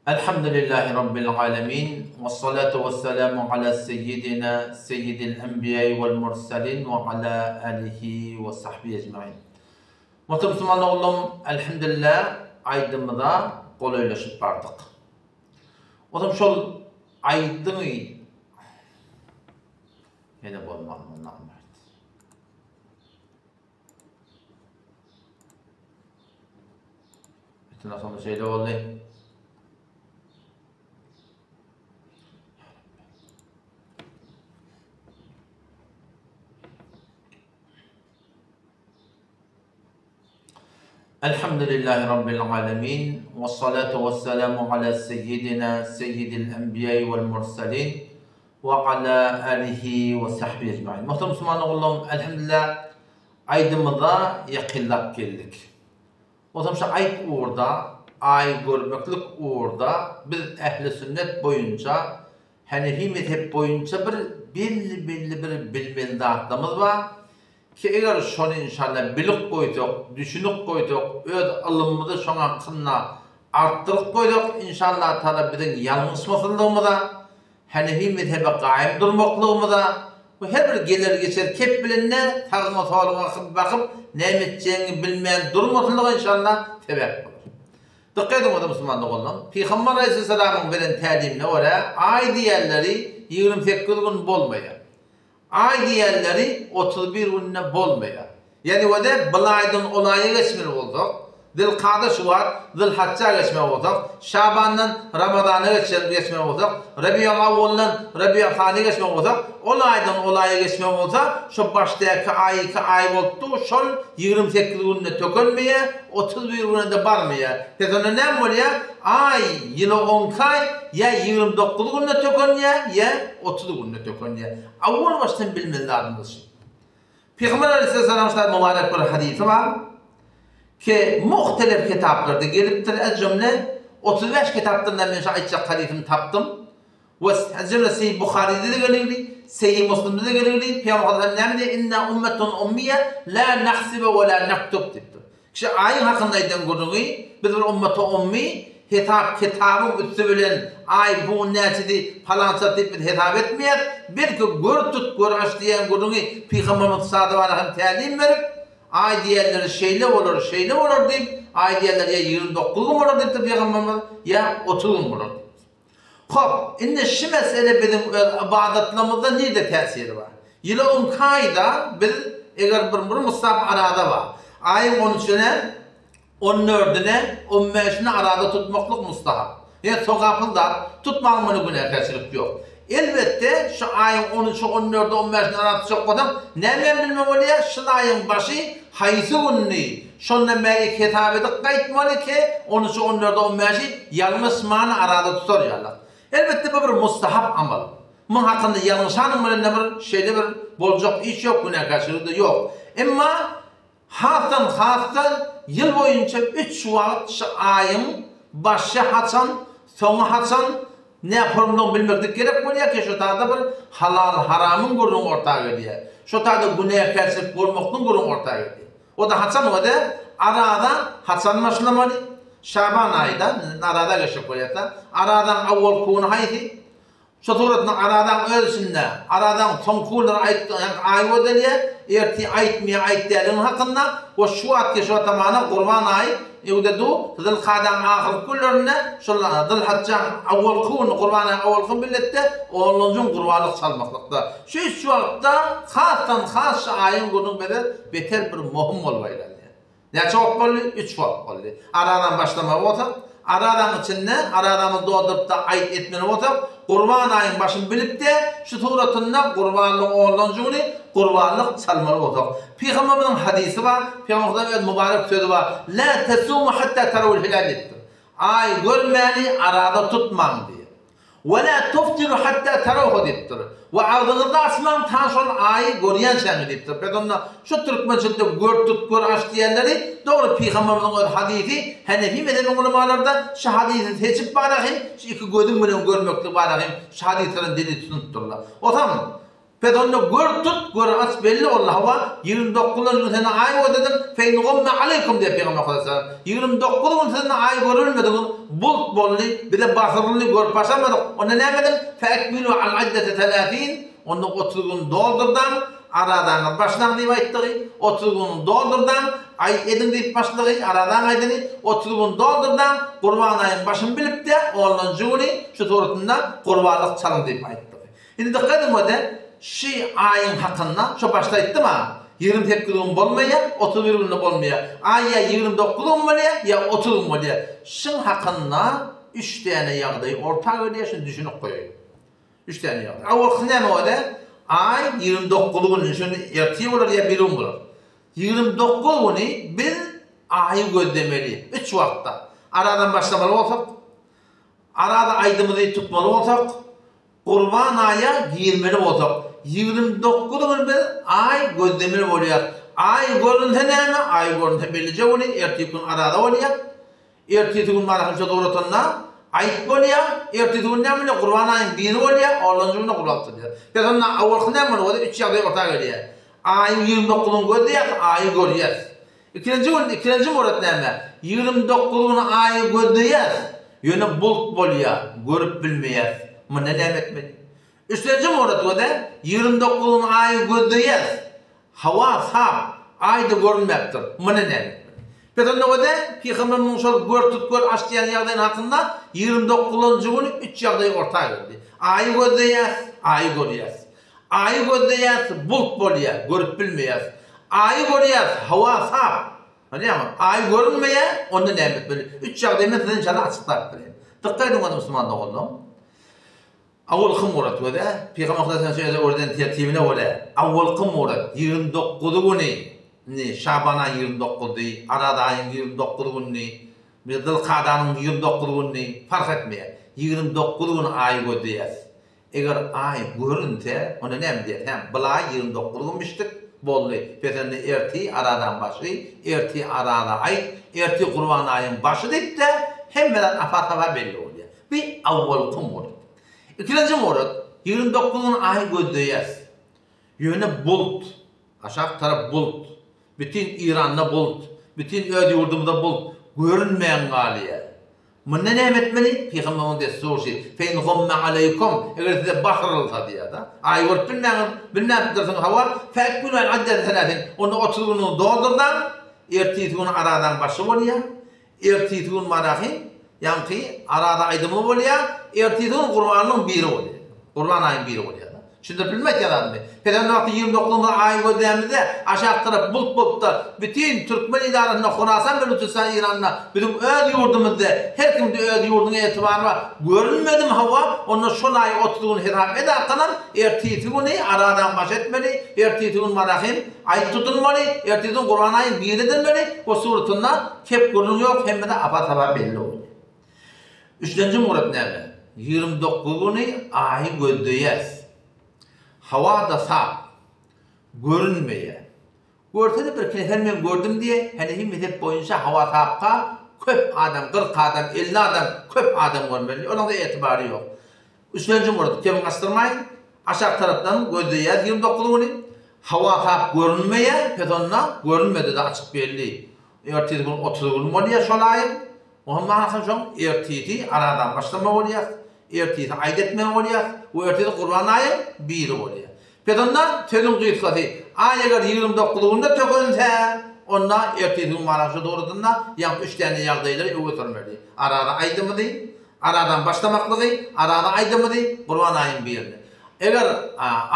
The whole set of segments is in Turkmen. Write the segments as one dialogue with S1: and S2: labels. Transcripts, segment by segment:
S1: Elhamdülillahi Rabbil alemin. Ve salatu ve selamu ala seyyidina seyyidil enbiýai vel mursalin ve ala alihi ve sahbihi ecmain. Muhterem musulman oglum, elhamdülillah aýdymyza golaýlaşyp bardyk. Ozam şol aýdymy ýene bolman mundan bert. Bütün sonunda şeýle boldy. Elhamdülillahi Rabbil alemin. Ve salatu ve selamu ala seyyidina seyyidil enbiya'i vel mursalin ve ala alihi ve sahbihi ecmain. Muhterem Müslüman oğlum, elhamdülillah aýdymyza ýakynlap geldik. Onsoň şu aýt ugurda, aý görmeklik ugurda biz ähli sünnet boýunça, Hanefi mezhep boýunça bir belli-belli bir bilmeli zatlarymyz bar. Ki eger şony inşallah bilip goýsak, düşünip goýsak, öz ylymymyzy şoň hakynda artdyryp goýsak, inşallah Taala biziň ýalňyşmasynlygymyza, Hanefi mezhebe gaýym durmaklygymyza we her bir geler-geçer kep bilende sagyňa-soluňa bakyp näme etjegiňi bilmän durmasynlyga inşallah sebäp bolar. Dykgat ediň onda musulman doganlarym, Pygamber aleýhissalamyň beren tälimine görä aý diýenleri 28 gün bolmaýar. Aý diýenleri 31 günde bolmaýar. Ýagny wede bil aýdan ol aýa geçmeli bolsak, Zilkada şuwat, Zilhajja geçmeli bolsak, Şabandan Ramazana geçmeli bolsak, Rebiul awwaldan Rebiul saniýa geçmeli bolsak, ol aýdan ol aýa geçmeli bolsa, şo başdaky aý iki aý bolupdy, şol 28 günde tökenmeýär, 31 güne-de barmaýar. Pes onda näme bolýar? Aý ýyly on iki aý ýa 29 günde tökenýär, ýa 30 günde tökenýär. Awwal başdan bilmeli zadymyz şu. Pygamber aleyhisselam şeýle mübarek bir hadysy bar ki muhtelif kitaplarda gelipdir. Ez jümle 35 kitapdan da men şu aýtjak hadysymy tapdym. We ez jümle Sahih Buharyda da gelipdi, Sahih Muslimde de gelipdi. Pygamber näme diýdi? Inna ummetun ummiye la nahsibu we la naktub diýipdir. Kişi aýyň hakynda aýdan gürrüňi, biz bir ummata ummy, hesap kitabyň üsti bilen aý bu gün näçedi, palança diýip biz hesap etmeýäs, belki gör tut, gör aç diýen gürrüňi Pygamberimiz sadybana hem tälim berip, aý diýenleri şeýle bolar, şeýle bolar diýip, aý diýenleri ýa 29 gün bolar diýipdir Pygamberimiz, ýa 30 gün bolar diýipdir. Hop, indi şu mesele biziň öz ybadatlarymyzda nirde täsiri bar? Ýyly on iki aýda biz eger bir bir mustahap araza bar. Aýyň on üçüne, on dördüne, on bäşine araza tutmaklyk mustahap. Ýa sogaply zat, tutmagyň muny günäkärçilik ýok. Elbetde, şu aýyň on üçi, on dördi, on bäşini araza tutjak bolsaň, nämäni bilmeli bolýar? Şul aýyň başy haýsy gündi? Şondan bäri hesap edip gaýtmaly ki, on üçi, on dördi, on bäşi ýalňyşman araza tutar ýaly. Elbetde, bu bir mustahap amal. Muň hakynda ýalňyşanyň bilen-de bir şeýle bir boljak iş ýok, günäkärçiligi-de ýok. Emma Hasdan has-da ýyl boýunça üç wagt şu aýyň başy haçan, soňy haçan, ne purumlygyny bilmeklik gerek bolýar ki, şo taýda bir halal-haramyň gürrüňi orta gelýär. Şo taýda günäkärçilik bolmaklygyň gürrüňi orta gelýär. O-da haçan o-da araza haçan başlamaly? Şaban aýda araza geçjek bolýarsa, arazaň awwalky güni haýsy? Şu suratda Arazaň öz içinde, Arazaň soňky günleri aýt, ýagny aý gözelýär, ertir aýtmaýar, aýt däldiginiň hakynda we şu wagtky şu tamana Gurban aýy öwde du, Zylkadaň ahyrky günlerinde şol Zylhajjaň awwalky güni Gurban aýyň awwalky güni billetde onlanjy gün gurbanlyk çalmaklykda. Şu üç wagtda hasdan has şu aýyň günüň bize beter bir möhüm bolup aýlanýar. Näçe wagt boldy? Üç wagt boldy. Aradan başlamaly bolsak, aradan içinde aradamyzy dolduryp-da aýt etmeli bolsak, Gurban aýyň başyny bilip-de, şu suratynda gurbanlygyň onlanjy güni gurbanlyk çalmaly bolsak. Pygamberimiziň hadysy bar, Pygamberimiziň öz mübarek sözi bar, La tesumu hatta tarawul hilal diýipdir. Aý görmäni arada tutmaň diýip. We la tuftiru hatta tarawhu diýipdir. We agzyňyzy açmaň ta şol aýy görýänçäňiz diýipdir. Pes onda şu türkmençilikde gör tut gör aç diýenleri dogry pygamberimiziň öz hadysy Hanefi mezhebiniň ulamalarda şu hadysy seçip barahym şu iki gözüň bilen görmeklik barahym şu hadyslardan delil tutunypdyrlar. Osam. Pes onda gör tut, gör aç belli boldy, hawa, 29-njy gün sende aý gözledim, fe in gumme aleýkum diýýär Pygamber sallallahu 29 gün sende aý görülmedigiň, bulut boldy, bize basyryldy, görüp başarmadyk, onda näme ediň, fe ekmilu al iddete telasin, onda 30 gün doldurdaň, aradaňyz başlaň diýip aýtdygy, 30 gün doldurdaň, aý ediň diýip başlygy, aradaň aýdyny, 30 gün doldurdaň, gurban aýyň başyny bilip-de, onunjy güni şu suratynda gurbanlyk çalyň diýip aýtdygy. Indi dykgat ediň wede, şy aýyň hakynda, şo başda aýtdym-a, 28 gün bolmaýar, 31 günde bolmaýar. Aý ýa 29 gün bolýar, ýa 30 gün bolýar. Şyň hakynda üç däne ýagdaý orta gelýär, şuny düşünip goýaýyň. Üç däne ýagdaý. Awalkysy näme wede? Aý 29 gün, şuny ertir bolar ýa birigün bolar. 29 güni biz aýy gözlemeli, üç wagtda. Aradan başlamaly bolsak, arada aýdymyzy tutmaly bolsak, Gurban aýa girmeli bolsak, 29 gün biz aý gözlemeli bolýas. Aý görünse näme? Aý görünse bellije güni, erteki gün araza bolýar. Ertesi gün mana şunça dogratanda aýyp bolýar. Ertesi gün näme bolýar? Gurban aýyň biri bolýar, ondanjy günde gurban tutulýar. Pes onda awalky näme bolýar? Üç ýagdaý orta gelýär. Aýyň 29-yny gözleýäs, aýy görýäs. Ikinji gün, ikinji murat näme? 29 güni aýy gözleýäs, ýöne bulut bolýar, görüp bilmeýäs. Munda näme etmeli? Üçlenji murat göze, 29 güni aýy gözleýäs, hawa sap, aý-da görünmäpdir. Munda näme etmeli? Pes onda göze, pygamberimiziň şol gör tut gör aç diýen ýagdaýyny hakynda 29-njy güni üç ýagdaý orta geldi. Aýy gözleýäs, aýy görýäs. Aýy gözleýäs, bulut bolýar, görüp bilmeýäs. Aýy görýäs, howa sap. Görýäňmi? Aý görünmeýär, onda näme etmeli? Üç ýagdaýy men size inşallah açyklap bereýin. Dykgat ediň onda musulman doganlarym. Awalky murat göze, Pygamber Hudaýyň şeýle öwreden tertibine görä, awalky murat 29 güni, indi Şaban aýyň 29-y, Araz aýyň 29 gününi, bir Zylkadanyň 29 gününi parh etmeýär. 29 gün aýy gözleýäs. Eger aý görünse, onda näme diýer? Hä, bulaý 29 günmüşdik, boldy. Pesende erti Arazaň başy, erti Araza aý, erti Gurban aýyň başy diýip-de, hemme zat apa-sapa belli bolýar. Bi awwalky murat. Ikilenji murat, 29 gün aý gözleýäs. Ýöne bulut, aşak tarap bulut, bütin Iranda bulut, bütin öz ýurdumyzda bulut görünmän galýar. Munda näme etmeli? Pygamberimiziň dessury şi, Fe in gumme aleýkum, eger size basyrylsa diýýär-de. Aý görüp bilmäňiz, bilmäpdirsiňiz hawa, fe ekmilu el iddete selasin, onda 30 günüňizi doldurdaň, ertesi güni arazaň başy bolýar, ertesi gün marahy, ýaňky araza aýdymy bolýar, ertesi gün gurbanlygyň biri bolýar. Gurban aýyň biri bolýar. Düşündirip bilmeýän aýtýan zadymy. Perzent wagty 29-njy aýy gözlämizde aşak tarap bulut bolupda bütin türkmen il arasynda Horasan Belujystan Iranda biziň öz ýurdumyzda her kimde öz ýurduň etibary bar görünmedim hawa onda şol aýy 30 gün hesap et arkadan ertesi güni aradan baş etmeli ertesi gün marahym aý tutulmaly ertesi gün gurban aýyň biri edilmeli we suratynda kep gürrüň ýok hemmede apa sapa belli bolýar. Üçlenji murat näme? 29 güni aýy gözleýäs. Hawa-da sap. Görünmeýär. Görse-de bir nefer men gördüm diýe, häli mezhep boýunça hawa sapka köp adam, 40 adam, 50 adam, köp adam görmeli. Onuň-da etibary ýok. Üçlenji murat, kemiň açdyrmaýyn. Aşak tarapdan gözleýäs 29 güni. Hawa sap görünmeýär, pes onda görünmedi-de açyk belli. Ertesi gün 30 gün bolýar şol aýyň. Muhammet Hasan şoň ertesi aradan başlama bolýar, ertesi aýt etme bolýar we ertesi Gurban aýyň biri bolýar. Pes onda sözüň gysgasy, aý eger 29 günde tökünse, onda ertesi gün malam şu dogrusynda ýaňky üç däne ýagdaýlary öňe sürmeli. Araza aýdymyzy, aradan başlamaklygy, araza aýdymyzy Gurban aýyň birini. Eger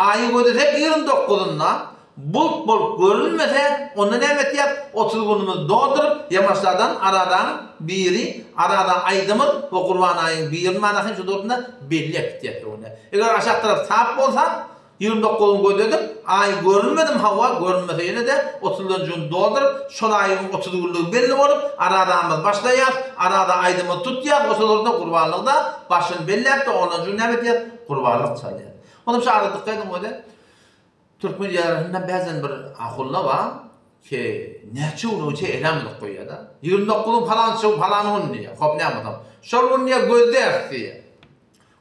S1: aýy gözlesek 29-ynda Bulut bolup görünmese, onda näme etýäs? 30 günümizi dolduryp, ýamaşlardan Aradaň biri, Arada aýdymyz we Gurban aýyň birini manasy şu dogrusynda belli etýäs öňünde. Eger aşak tarap sap bolsa, 29 gün gözledik, aý görünmedim, hawa, görünmese ýene-de 30-njy gün dolduryp, şol aýyň 30 günlügi belli bolup, Aradamyzy başlaýas, Arada aýdymyzy tutýas, o şol gurbanlykda başyny belläp-de, onunjy gün näme etýäs? Gurbanlyk çalýas. Onuň şu arada dykgat ediň özi. Türkmen ýarasynda bäzen bir ahulla bar ki näçe gün öňçe elam edip goýýar-da. 29-yň palançy palan gün diýýär. Hop näme bolsam. Şol gün diýýär gözläris diýýär.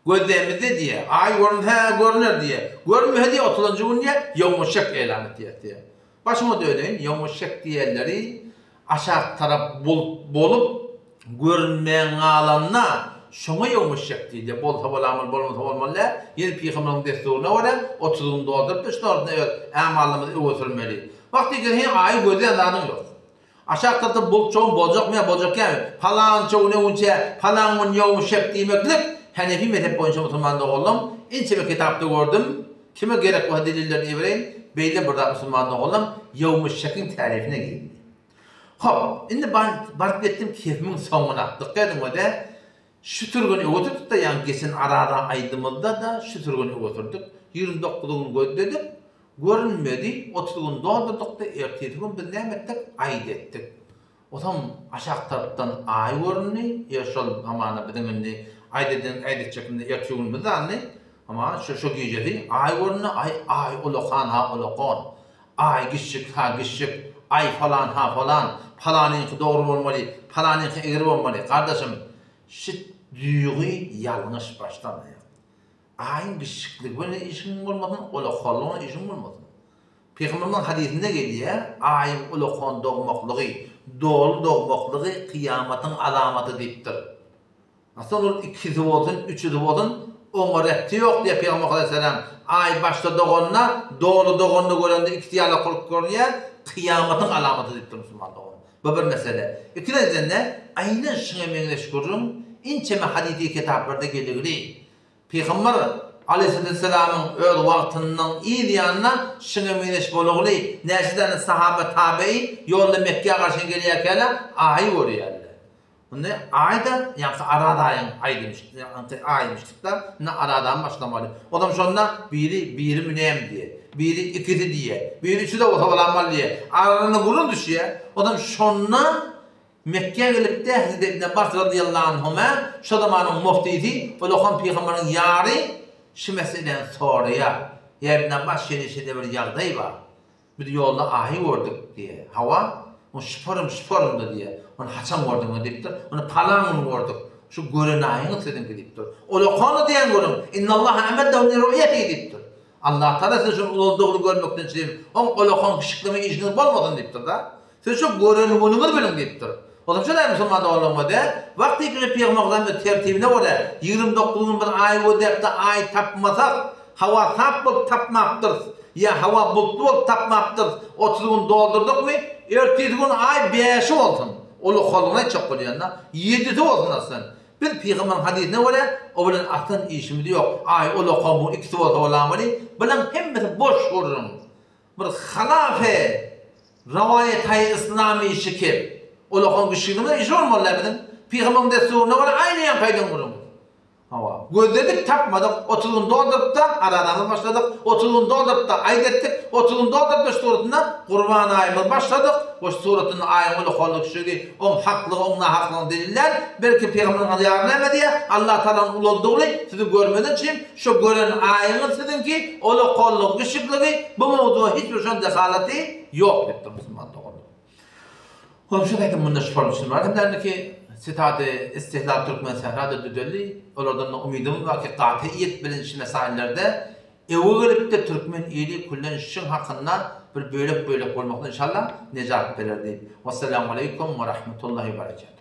S1: Gözleýmizde diýýär. Aý görünse görüner diýýär. Görünmese diýýär otuzynjy gün diýýär, ýowmy şek eýlan etýär diýýär. Başyňa döneýin, ýowmy şek diýenleri aşak tarap bulut bolup görünmän galanda şoňa ýowmy şek diýilýär. Bolsa bolamaly, bolmasa bolmaly däl. Ýene pygamberiň dessuryna görä 30 gün dolduryp şunuň arasynda öz ämallarymyzy öňe sürmeli. Wagt diýseň heň aýy gözleýän zadyň ýok. Aşak tarapda bulut çoň boljakmy ýa boljak dälmi? Palança gün öňünçä palan gün ýowmy şek diýmeklik Hanefi mezhep boýunça musulman doganlam ençeme kitapda gördüm. Kime gerek bolsa delillerini ibereýin. Beýle bir zat musulman doganlam ýowmy şekiň tärifine girdi. Hop, indi baryp ýetdim kefimiň soňuna. Dykgat ediň we-de şu sürgüni öňe sürdük-de, ýagny geçen Araza aýdymyzda-da şu sürgüni öňe sürdük. 29 gün gözledik. Görünmedi, 30 gün doldurdyk-da, ertesi gün biz näme etdik? Aýyt etdik. Otam aşak tarapdan aý göründi. Ýa şol hamana biziň indi aýyt eden, aýyt etjek indi ertesi günümiz indi. Hamana şo şo gijesi aý göründi. Aý, aý ulakan-ha ulakan. Aý giçjik-ha giçjik. Aý falan-ha falan. Palanyňky dogry bolmaly, palanyňky egri bolmaly. Gardaşym, şit duýgy ýalňyş başdan aýak. Aýyň giçjikligi bilen işiň bolmasyn, ulakanlygy bilen işiň bolmasyn. Pygamberimiziň hadysynda gelýär, Aýyň ulakan dogmaklygy, doly dogmaklygy kyýamatyň alamaty diýipdir. Aslynda ol ikisi bolsun, üçüsi bolsun, oňa rebti ýok diýýär Pygamber alaýhyssalam. Aý başda doganda, doly doganda görende ikisi ýalak bolup görünýär, kyýamatyň alamaty diýipdir musulman dogan. Bu bir mesele. Ikinjiden-de, aýnan şuňa meňzeş gürrüň ençeme hadysy kitaplarda geligli. Pygamber aleýhissalamyň öz wagtynyň yz ýanyna şuňa meňzeş bolugly näçe däne sahaba tabeýi ýolda Mekgä garşy gelýärkäler aýy görýärler. Indi aýda ýaňky Araz aýyň aýy demişdik, ýaňky aý demişdik-de, indi Arazdan başlamaly. Ozam şonda biri biri münem diýýär, biri ikisi diýýär, biri üçi-de bolsa bolanmaly diýýär. Aralarynda gürrüň düşýär. Ozam şonda Mekgä gelip-de Hezreti Ibn Abbas razyýallahu anhuma şo zamanyň muftysy, Ulakan pygamberiň ýary şu meseläni soraýar. Ýa Ibn Abbas şeýle-şeýle bir ýagdaý bar. Biz ýolda aýy gördük diýýär. Hawa, ony şuparym, şuparymda diýýär. Ony haçan gördüňiz diýipdir. Ony palan gün gördük. Şu gören aýyňyz siziňki diýipdir. Ulakany diýen görüň. Innallaha emeddehu li ru'ýetihi diýipdir. Allatagala size şuny ulaldygyny görmekden çynym, oň ulakan kişikleme işiňiz bolmasyn diýipdir-de. Siz şu gören günüňizi biliň diýipdir. Olam şeýle musulman doganlaryma däl, wagt diýip pygamberimiz öz tertibine görä 29 gün biz aý gözläpde aý tapmasak, hawa sap bolup tapmapdyrys, ýa hawa bulutly bolup tapmapdyrys, 30 gün doldurdykmy, ertesi gün aý bäşi bolsun, uly holuna aýtjak bolýan-da, ýedisi bolsun aslan. Biz pygamberiň hadysyna görä, o bilen aslan işimiz ýok, aý ulakan bu ikisi bolsa bolamaly, bulaň hemmesi boş gürrüň. Bir halafe rawaýataýy yslamy şekil. Olakan kişiniň işi bolmaly däl biziň. Pygamberyň dessuryna görä aýny ýaňky aýdan gürrüňimiz. Hawa. Gözledik tapmadyk, 30 gün doldurypda arazamyzy başladyk, 30 gün doldurypda aýt etdik, 30 gün doldurypda şu suratynda Gurban aýymyzy başladyk we şu suratynda aýyň ulakanlyk şigi, oň haklygy, oň nahaklygyny delillän, belki pygamberiň ýary näme diýýär? Allah Tagalanyň ulaldygyny siziň görmeden çyn Şu gören aýyňyz siziňki, ulakanlygy, kiçikligi, bu mowzuga hiç bir şon dehalaty ýok diýipdir musulman doganlar. Hop şu gaýtam munda şu form bar. Hem dändiki sitady istihlal türkmen sährada düzeldi. Olardan da umydymyz bar ki gaty bilen şu mesaillerde ewe gelipde türkmen ili küllen şuň hakynda bir bölek bölek bolmakdan inşallah nejat berer diýip. Wassalamu aleýkum we rahmetullahi we berekatuh.